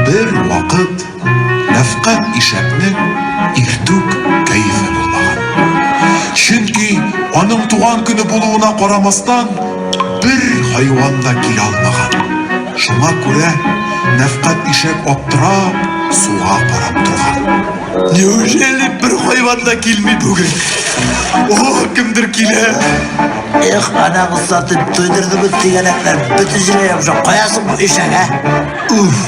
Бер вакыт Нәфкать ишәкнең иртүк кәефе булмаган. Чөнки аның туган көне булуына карамастан, бер хайван да килә алмаган. Шуңа күрә Нәфкать ишәк аптырап суга карап торган. Неужели бер хайван да килми бүген? О, кемдер килә. Эх, анаңыз сатып туйдырды бу тигәнәкләр. Бөтен җиргә ябыша. Кая соң бу ишәк, ә? Уф.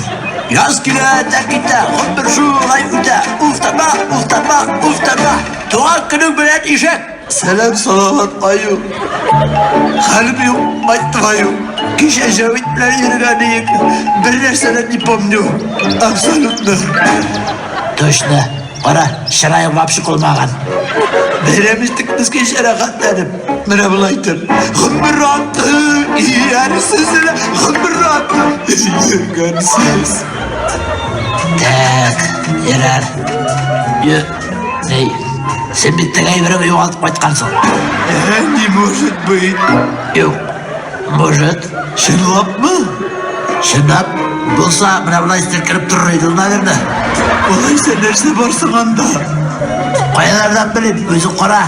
Яз килә, дә китә, гомер шулай үтә. Уф тарма, уф тарма, уф тарма. Туган көнең белән, ишәк. Сәлам, Салават аю. Хәлем юк, мать твою. Кичә Җәвит белән йөргән идек. Бер нәрсә дә не помню. Абсолютно. Точно. Кара, чыраең вообще калмаган. Бәйрәм иттек без кичә рәхәтләнеп. Менә болай итеп. Гомер аты, иярсез, гомер аты, йөргәнсез. Так, ярар. Йө, ней, син бит теге әйбереңне югалтып кайткансың. Э, не может быть. Юк, может. Чынлапмы? Чынлап, булса, менә болай селкенеп торыр идең, наверное. Алайса нәрсә бар соң анда? Кайлардан белим, үзең кара.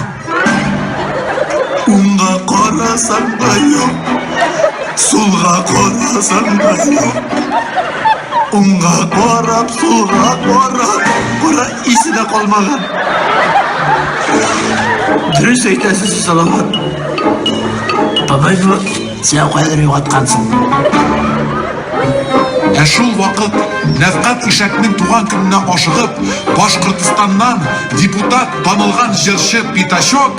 Уңга карасам да юк, сулга карасам да юк. Уңга карап, сулга карап, кара исе дә калмаган. Дөрес әйтәсез, Салават. По-моему, син кайдыр югалткансың. Ә шул вакыт Нәфкать Ишәкнең туган көненә ашыгып, Башкортстаннан депутат, танылган җырчы Пятачок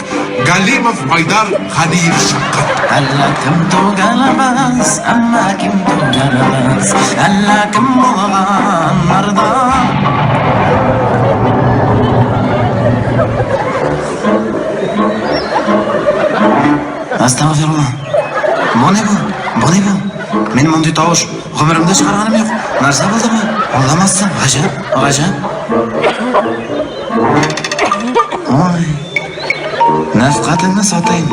Галимов Айдар Ханиев чыккан. Әллә кем туганыбыз, әмма кем туганыбыз, әллә кем булганнардан. Астагфирулла. Бу ни бу? Бу ни бу? Мин мондый тавыш гомеремдә чыгарганым юк. Нәрсә булды бу? Аңламассың. Гаҗәп, гаҗәп. Ой. Нәфкатеңне сатайм.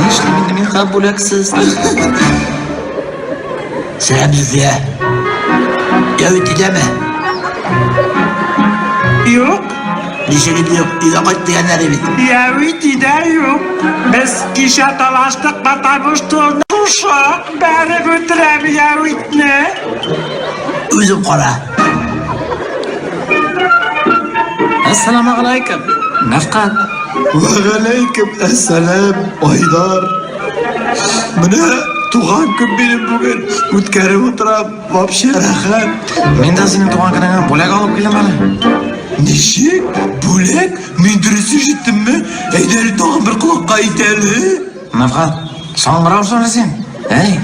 Нишлим инде мин хәп бүләксез? Сәлам Зөлфия. Яви өйдәме? Юк. Ничек инде юк? Өйгә кайт дигәннәр бит. Яви өйдә юк. Без кичә талаштык, потому что шушы бәреп үтерәм Явитне. Үзең кара. Әссәламу алейкум. Нәфкать. Вәгаләйкем әссәлам, Айдар. Менә туган көн минем бүген үткәреп утырам. Вообще рәхәт. Мин дә синең туган көнеңә бүләк алып килдем әле. Ничек? Бүләк? Мин дөрес ишеттемме? Әйдә әле тагын бер колакка әйт әле. Нәфкать, саңгыраусың син. Әй,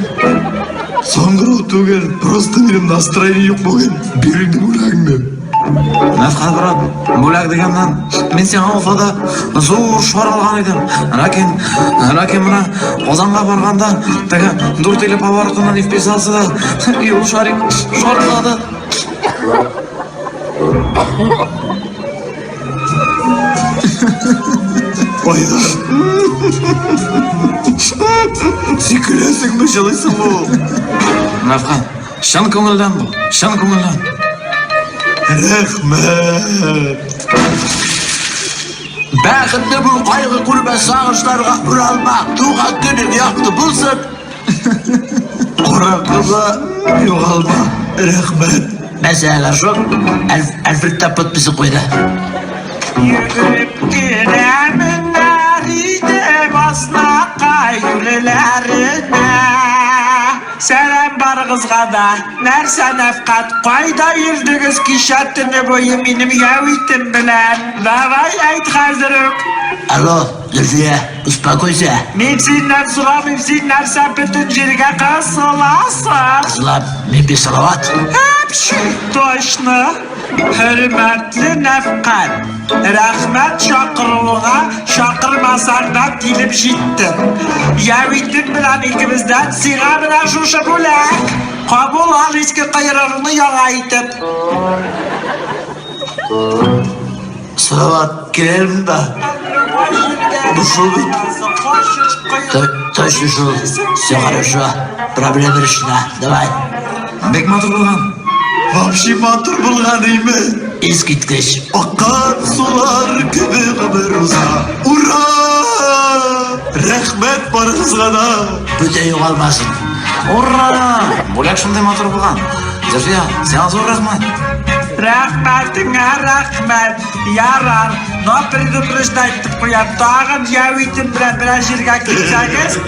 Саңгырау түгел, просто минем настроение юк бүген. Бир инде бүләгеңне. Нәфкать брат, бүләк дигәннән, мин сиңа Уфада зур шар алган идем. Ләкин, ләкин менә Казанга барганда теге дүрт поворотына не вписался да, и ул шарик шартлады. Айдар. Син көләсеңме, җылыйсыңмы ул? Нәфкать, чын күңелдән бу, чын күңелдән. Рәхмәт. Бәхетле бул, кайгы күрмә, сагышларга уралма. Туган көнең якты булсын. Караңгыда югалма. Рәхмәт. Мәсәлән, шул Альфред та подписи куйды. Йөгереп кенә менәр идем Азнакай юлләренә. Сәлам барыгызга да. Нәрсә, Нәфкать, кайда йөрдегез кичә төне буе минем Явитем белән? Давай әйт хәзер үк. Алло, Зөлфия, успокойся. Мин синнән сорамыйм, син нәрсә бөтен җиргә кысыласың? Кысылам, мин бит Салават. Әпчи, точно. Хөрмәтле Нәфкать, рәхмәт чакыруыңа, чакырмасаң да килеп җиттем. Явитем белән икебездән сиңа менә шушы бүләк. Кабул ал иске койрыгыңны яңа итеп. Салават, киләм дә. Бу шул бит. Точно шул. Все хорошо. Проблема решена. Давай. Бик матур булган. Вообще матур булган име? Искиткеч. Аккан сулар кебек гомер уза. Ура! Рәхмәт барыгызга да. Бүтән югалмасын. Ура! Бүләк шундый матур булган. Зөлфия, сиңа зур рәхмәт. Рәхмәтеңә рәхмәт. Ярар, но предупреждать итеп куям. Тагын Явитем белән берәр җиргә китсәгез,